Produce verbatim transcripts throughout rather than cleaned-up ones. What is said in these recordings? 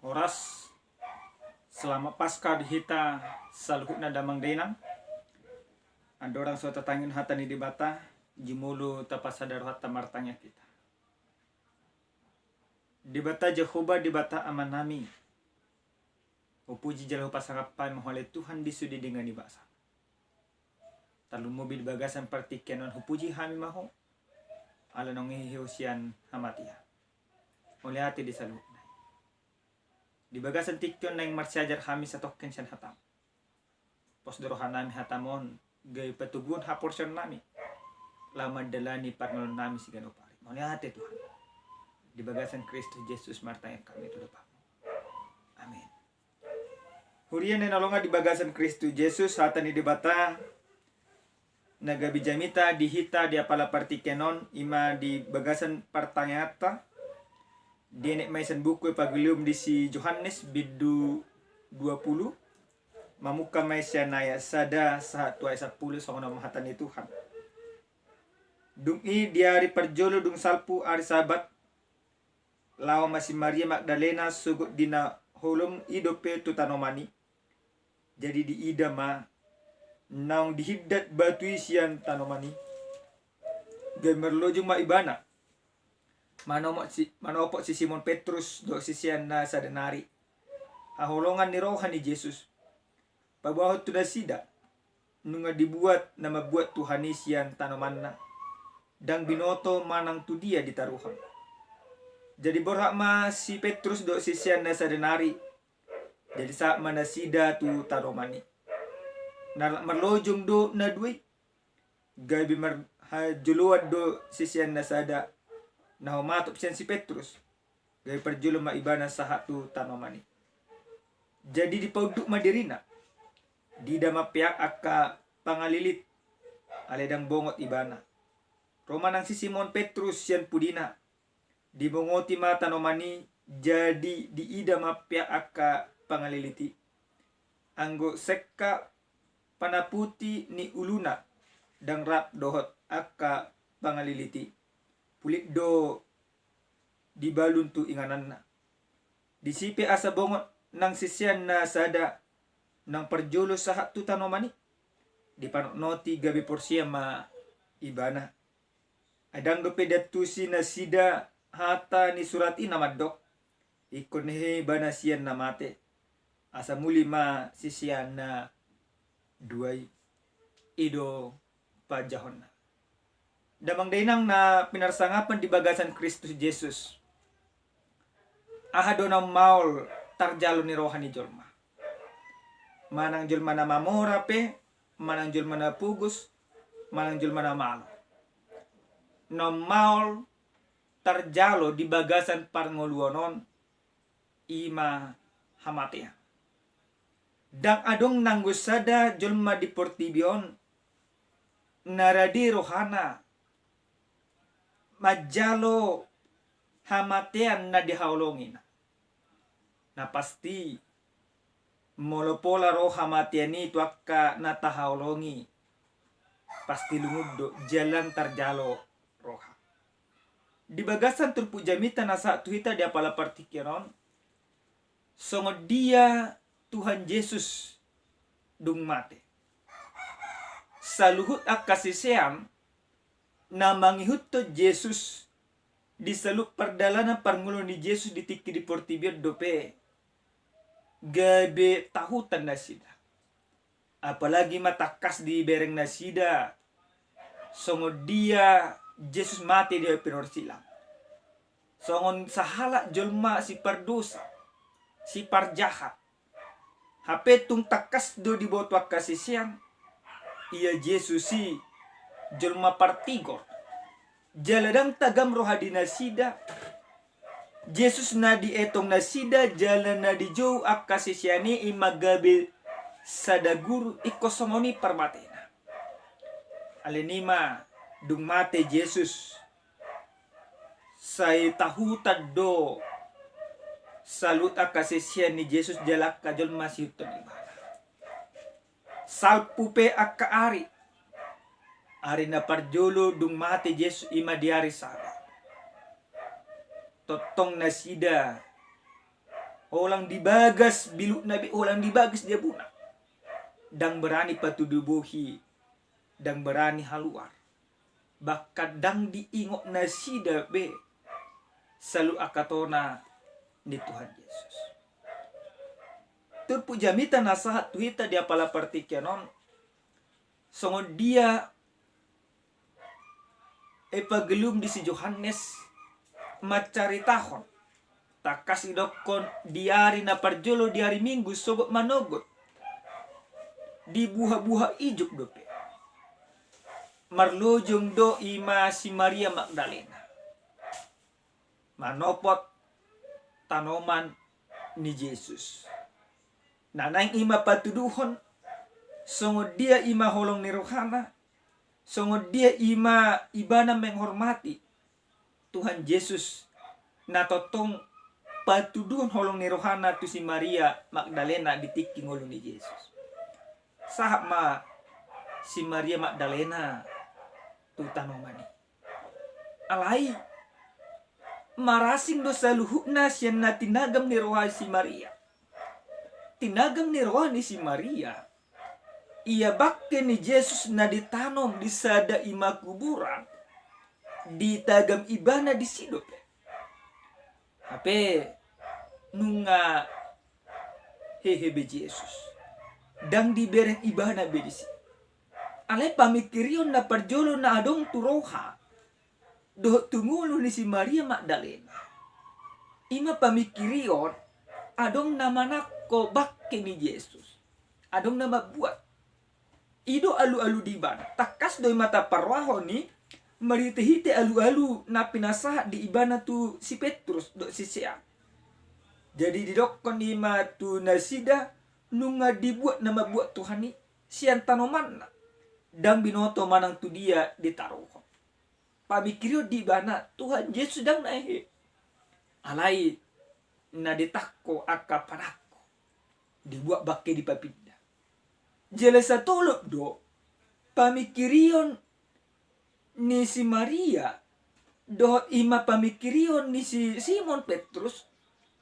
Horas. Selamat Paskah di hita saluhutna damang dainang. Andorang so tatangihon hata ni Debata, jumolo tapasada rohanta martangiang hita. Debata Jahowa, Debata Amanami, hupuji jala hupasangap hami ma Ho ale Tuhan di sude denggan ni basam. Tarlumobi di bagasan partingkian on hupuji hami ma Ho, ala naung hehe Ho sian hamatean. Mauliate di saluhutna. Di bagasan tingki on naeng marsiajar hami satongkin sian hataM. Pos do rohanami hataM on, gabe patoguhon haporseaonnami, laho mandalani parngoluonnami siganup ari. Mauliate Tuhan. Di bagasan Kristus Jesus martangiang hami tu Bapa. Amin. Huria na hinaholongan di bagasan Kristus Jesus, hata ni Debata na gabe jamita di hita di apala partingkian on, ima di bagasan partangianganta, dienet ma i sian buku Evangelium di si Johannes bindu dua pulu, mamungka ma i sian ayat sada sahat tu ayat sampulu, songon on ma hata ni Tuhan. Dung i di ari parjolo dung salpu ari Sabat, laho ma si Maria Magdalena sogot di na holom i dope tu tanoman i. Jadi diida ma naung dihindat batu i sian tanoman i. Gabe marlojong ma ibana, manomot si, manopot si Simon Petrus dohot sisean na sada nari haholongan ni roha ni Jesus. Paboahon tu nasida, nunga dibuat na mambuat Tuhan i sian tanomanna, ndang binoto manang tu dia ditaruhon. Jadi borhat ma si Petrus dohot sisean na sada nari. Jadi sahat ma nasida tu tanoman i. Nalak marlojong do na dua i. Gabe marhajoloan do sisean na sada na humatop sian si Petrus. Gabe parjolo ma ibana sahat tu tanoman i. Jadi dipaunduk ma dirina. Diida ma peak angka pangalilit, alai ndang bongot ibana. Ro ma nang si Simon Petrus sian pudina. Dibongoti ma tanoman i, jadi diida ma peak angka pangalilit i. Anggo sengkap panaputi ni uluna, ndang rap dohot angka pangalilit i. Pulit do dibalun tu ingananna. Disi pe asa bongot nang sisean na sada naung parjolo sahat tu tanoman i, dipanotnoti gabe porsea ma ibana. Ai ndang dope diantusi nasida hata ni surat i na mandok, ingkon hehe ibana sian na mate, asa muli ma sisean na dua i. I do panjahonna. Damang dainang na pinarsangapan di bagasan Kristus Jesus. Aha do na maol tarjalo ni roha ni jolma? Manang jolma na mamora pe, manang jolma na pogos, manang jolma na malo. Na maol tarjalo di bagasan parngoluon on, ima hamatean. Ndang adong nanggo sada jolma di portibi on na rade rohana manjalo hamatean na dihaholongina. Na pasti, molo pola ro hamatean i tu angka na tahaholongi, pasti lungun do jala ndang tarjalo roha. Di bagasan turpuk jamita na sahat tu hita di apala partingkian on, songon dia Tuhan Jesus dung mate. Saluhut angka sisean na mangihuthon Jesus di saluhut pardalanan parngoluon ni Jesus di tingki di portibi on dope gabe tahutan nasida. Apalagi ma tangkas dibereng nasida songon dia Jesus mate di aek pinorsilang. Songon sahalak jolma sipardosa, siparjahat. Hape tung tangkas do diboto angka sisean, ia Jesus i jolma partigor. Jala ndang tagam roha di nasida Jesus na dietong nasida, jala na dijou angka sisean i ima gabe sada guru, ingkon songon i parmatena. Alani i ma dung mate Jesus, sai tahutan do saluhut angka sisean ni Jesus jala angka jolma siihuthon ibana. Salpu pe angka ari, ari na parjolo dung mate Jesus ima di ari Sabat. Tongtong nasida Holan di bagas bilukna be, holan di bagas jabuna. Ndang berani patudu bohi, ndang berani haluar. Bahkan ndang diingot nasida be saluhut angka tona ni Tuhan Jesus. Turpuk jamita na sahat tu hita di apala partingkian on, songon dia ipagellum di si Johannes mancaritahon. Tangkas idokkon di ari na parjolo, di ari Minggu, sogot manogot, dibuha-buha ijuk dope. Marlojong do i ma si Maria Magdalena manopot tanoman ni Jesus. Na naeng i ma patuduhon songon dia i ma holong ni rohana, songon dia i ma ibana menghormati Tuhan Jesus, na tongtong patuduhon holong ni rohana tu si Maria Magdalena di tingki ngolu ni Jesus. Sahat ma si Maria Magdalena tu tanoman i. Alai marasing do saluhutna sian na tinagam ni roha si Maria. Tinagam ni roha ni si Maria, ia bangke ni Jesus na ditanom di sada i ma kuburan, ditagam ibana disi dope. Hape nunga hehe be Jesus, ndang dibereng ibana be disi. Alai pamingkirion na parjolo na adong tu roha dohot tu ngolu ni si Maria Magdalena, i ma pamingkirion adong na manangko bangke ni Jesus, adong na mambuat. I do alu-alu di ibana. Tangkas do i ma taparrohahon i marhite-hite alu-alu na pinasahat di ibana tu si Petrus dohot sisean. Jadi didokkon i ma tu nasida, nunga dibuat na mambuat Tuhan i sian tanomanna, ndang binoto manang tu dia ditaruhon. Pamingkirion di ibana Tuhan Jesus ndang na hehe. Alai na ditangko angka panangko, dibuat bangke dipapinda. Jala satolop do pamingkirion ni si Maria dohot i ma pamingkirion ni si Simon Petrus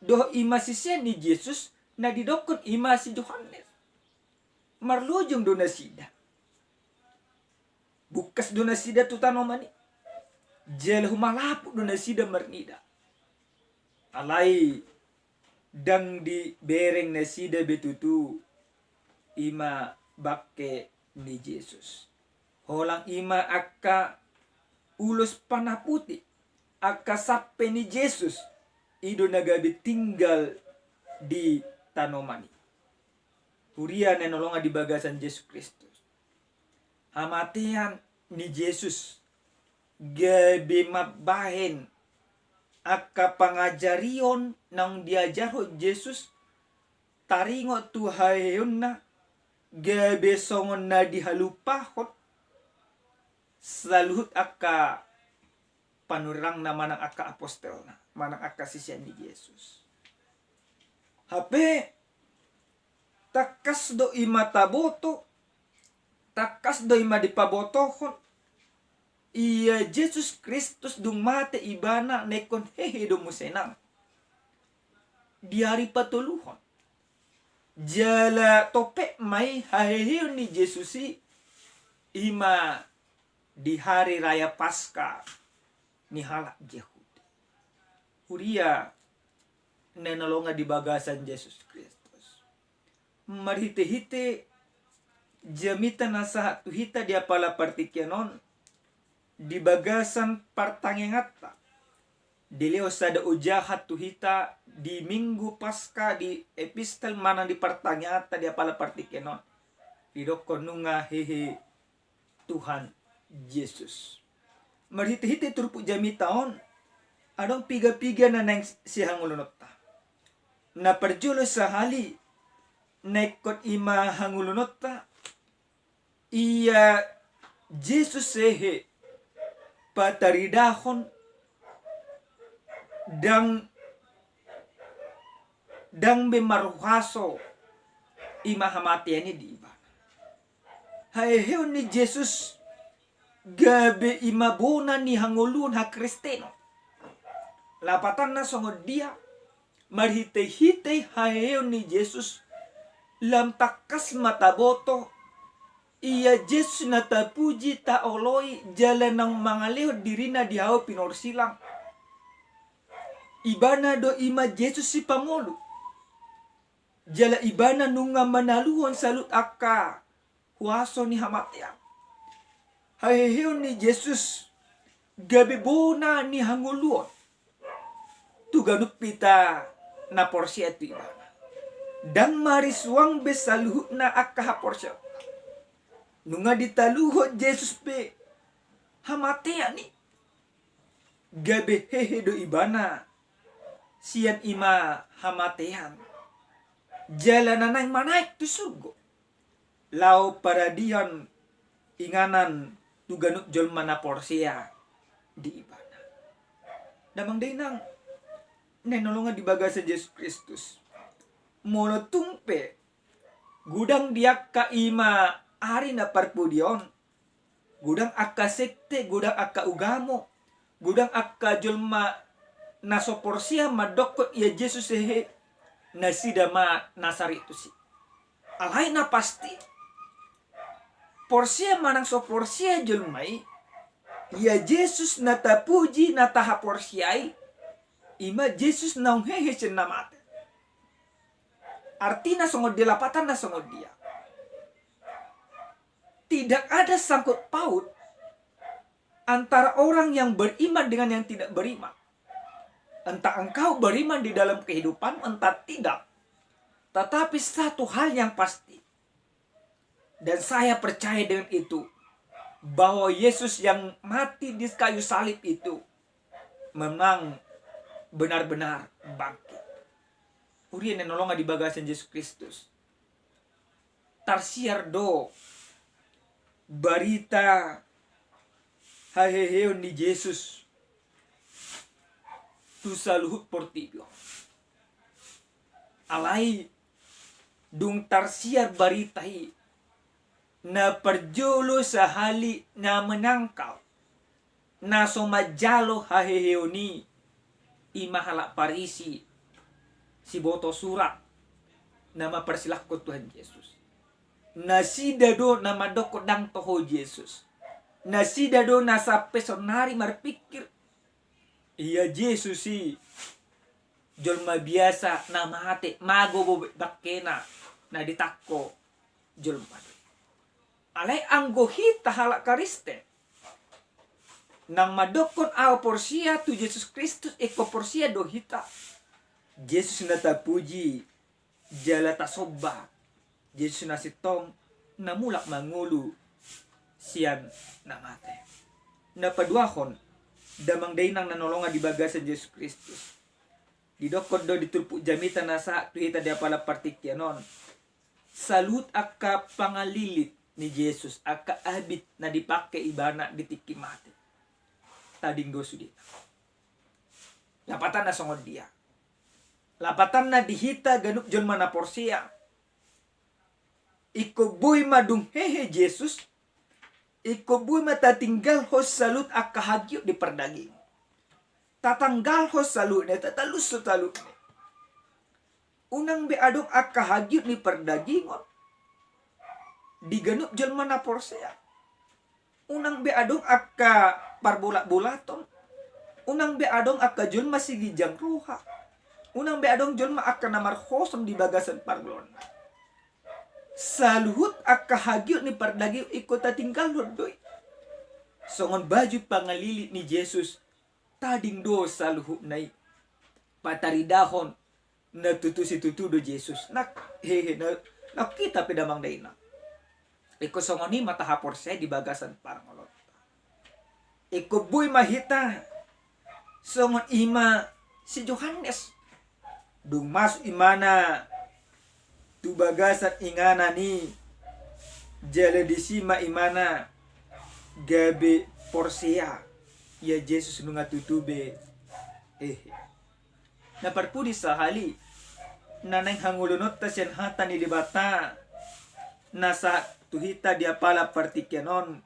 dohot i ma sisean ni Jesus na didokkon i ma si Johannes. Marlojong do nasida. Bungkas do nasida tu tanoman i. Jala humalaput do nasida marnida. Alai ndang dibereng nasida be tutu i ma bangke ni Jesus. Holan i ma angka ulos panah putih, angka sampe ni Jesus, i do na gabe tinggal di tanoman i. Huria na hinaholongan di bagasan Jesus Kristus, hamatean ni Jesus gabe mambahen angka pangajarion naung diajarhon Jesus, taringot tu haheheonna, gabe songon na dihalupahon saluhut angka panurirangna manang angka apostelna manang angka sisean ni Jesus. Hape tangkas do i ma taboto, tangkas do i ma dipabotohon, ia Jesus Kristus dung mate ibana na ingkon hehe do muse nang di ari patoluhon. Jala topet ma i haheheon ni Jesus i, i ma di hari raya Paska ni halak Jahudi. Huria na hinaholongan di bagasan Jesus Kristus, marhite-hite jamita na sahat tu hita di apala partingkian on, di bagasan partangianganta, dilehon sada ojahan tu hita di Minggu Paska, di epistel manang di partangianganta di apala partingkian on, didokkon nunga hehe Tuhan Jesus. Marhite-hite turpuk jamita on, adong piga-piga na naeng sihangoluhononta. Na parjolo sahali na ingkon i ma hangoluhononta, ia Jesus hehe pataridahon, ndang, ndang be marhuaso i ma hamatean i di ibana. Haheheon ni Jesus gabe i ma bona ni hangoluan hakristenon. Lapatanna songon dia? Marhitehite haheheon ni Jesus, lam tangkas ma taboto, ia Jesus na tapuji, taoloi, jala naung mangalehon dirina di hau pinorsilang. Ibana do i ma Jesus sipangolu. Jala ibana nunga manaluhon saluhut angka huaso ni hamatean. Haheheon ni Jesus gabe bona ni hangoluon tu ganup hita na porsea tu ibana. Ndang marisuang be saluhutna angka haporseaon. Nunga ditaluhon Jesus pe hamatean i. Gabe hehe do ibana sian i ma hamatean, jala na naeng manaek tu surgo laho paradian inganan tu ganup jolma na porsea di ibana. Damang dainang na hinaholongan di bagasan Jesus Kristus, molo tung pe godang di angka i ma ari na parpudi on, godang angka sekte, godang angka ugamo, godang angka jolma na so porsea mandokkon ia Jesus hehe, nasida ma na saritus i. Alai na pasti, porsea manang so porsea jolma i, ia Jesus na tapuji, na tahaporseai, i ma Jesus naung hehe sian na mate. Artina songon dia, lapatanna songon dia? Tidak ada sangkut paut antara orang yang beriman dengan yang tidak beriman. Entah engkau beriman di dalam kehidupan, entah tidak. Tetapi satu hal yang pasti, dan saya percaya dengan itu, bahwa Yesus yang mati di kayu salib itu memang benar-benar bangkit. Huria na hinaholongan di bagasan Jesus Kristus, tarsiar do barita haheheon ni Jesus tu saluhut portibi on. Alai dung tarsiar barita i, na parjolo sahali na manangkal, na so manjalo haheheon i, i ma halak Parisi, siboto surat, na mamparsilangkon Tuhan Jesus. Nasida do na mandokkon ndang toho Jesus. Nasida do na sampe sonari marpikir, ia Jesus i jolma biasa na mate, mago bo bangkena na ditangko jolma do i. Alai anggo hita halak Kristen, naung mandokkon ahu porsea tu Jesus Kristus, ingkon porsea do hita. Jesus na tapuji jala tasomba, Jesus na sintong na mulak mangolu sian na mate. Na paduahon, damang dainang na hinaholongan di bagasan Jesus Kristus, didokkon do di turpuk jamita na sahat tu hita di apala partingkian on, saluhut angka pangalilit ni Jesus, angka abit na dipangke ibana di tingki mate, tading do sudena. Lapatanna songon dia? Lapatanna di hita ganup jolma na porsea, ingkon boi ma dung hehe Jesus, ingkon boi ma tatinggalhon saluhut angka hagiot ni pardagingon. Tatanggalhon saluhutna i, tatalushon saluhutna i. Unang be adong angka hagiot ni pardagingon di ganup jolma na porsea. Unang be adong angka parbolatbolaton. Unang be adong angka jolma siginjang roha. Unang be adong jolma angka na marhosom di bagasan parngoluonna. Saluhut angka hagiot ni pardagingon ingkon tatinggalhon do i. Songon baju pangalilit ni Jesus, tading do saluhutna i. Pataridahon na tutu situtu do Jesus. Na hehe, na, na hita pe damang dainang, ingkon songon i ma tahaporseai di bagasan parngoluonta. Ingkon boi ma hita songon i ma si Johannes. Dung masuk ibana tu bagasan inganan i, jala disi ma ibana gabe porsea, ia Jesus nunga tutu be hehe. Na parpudi sahali, na naeng hangoluononta sian hata ni Debata na sahat tu hita di apala partingkian on,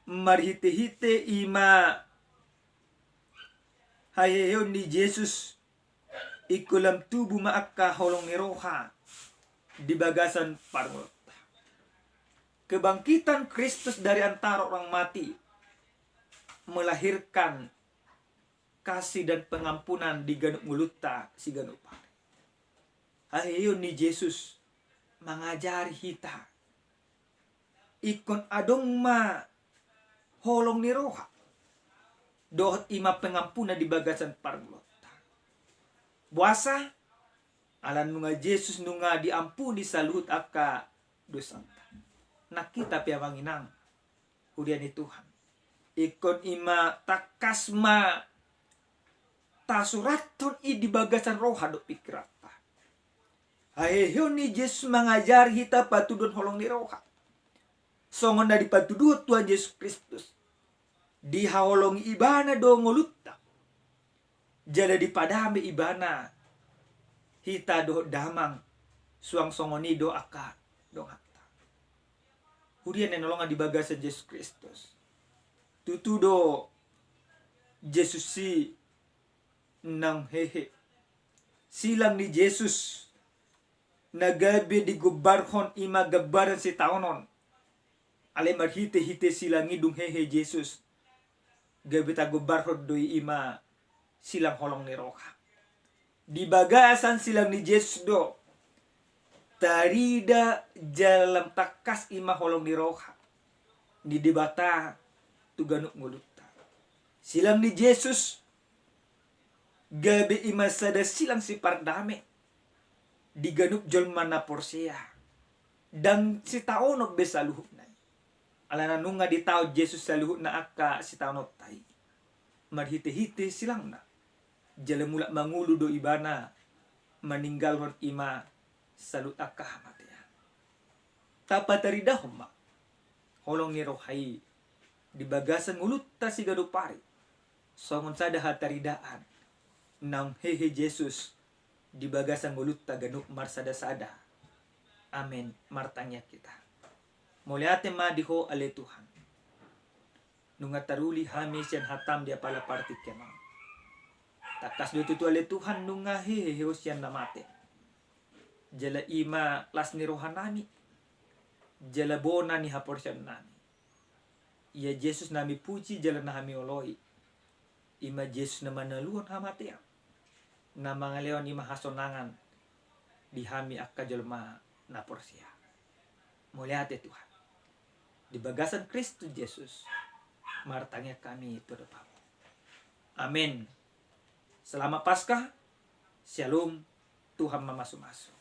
marhitehite i ma haheheon ni Jesus, Ingkon lam tubu ma angka holong ni roha di bagasan parngoluonta. Kebangkitan Kristus dari antara orang mati melahirkan kasih dan pengampunan di ganup ngolunta siganup ari. Haheheon ni Jesus mangajari hita ingkon adong ma holong ni roha dohot i ma pengampunan di bagasan parngoluonta. Boasa? Ala nunga Jesus nunga diampuni saluhut angka dosanta. Nang hita pe amang inang, huria ni Tuhan, ingkon i ma tangkas ma tasurathon i di bagasan roha dohot pingkiranta. Haheheon ni Jesus mangajari hita patuduhon holong ni roha. Songon na dipatuduhon Tuhan Jesus Kristus, dihaholongi Ibana do ngolunta, jala dipadame Ibana hita dohot damang, suang songon i do angka donganta. Huria na hinaholongan di bagasan Jesus Kristus, tutu do Jesus i naung hehe. Silang ni Jesus na gabe digombarhon i ma gambaran sitaonon. Alai marhitehite silang i dung hehe Jesus, gabe tagombarhon do i, i ma silang holong ni roha. Di bagasan silang ni Jesus do tarida jala lam tangkas i ma holong ni roha ni Debata tu ganup ngolunta. Silang ni Jesus gabe i ma sada silang sipardame di ganup jolma na porsea, ndang sitaonon be saluhutna i. Alana nunga ditaon Jesus saluhutna angka sitaononta i marhitehite silangna. Jala mulak mangolu do Ibana maninggalhon i ma saluhut angka hamatean. Tapataridahon ma holong ni roha i di bagasan ngolunta siganup ari, songon sada hataridaan naung hehe Jesus di bagasan ngolunta ganup marsadasada. Amen. Martangiang hita. Mauliate ma di Ho ale Tuhan, nunga taruli hami sian hataM di apala partingkian on. Tangkas do tutu ale Tuhan nunga hehe Ho sian na mate. Jala i ma las ni rohanami jala bona ni haporseaonnami. Ia Jesus na hami puji jala na hami oloi, i ma Jesus na manaluhon hamatean, na mangalehon i ma hasonangan di hami angka jolma na porsea. Mauliate Tuhan. Di bagasan Kristus Jesus martangiang hami tu adopanMu. Amen. Selamat Paskah. Syalom. Tuhan mamasumasu.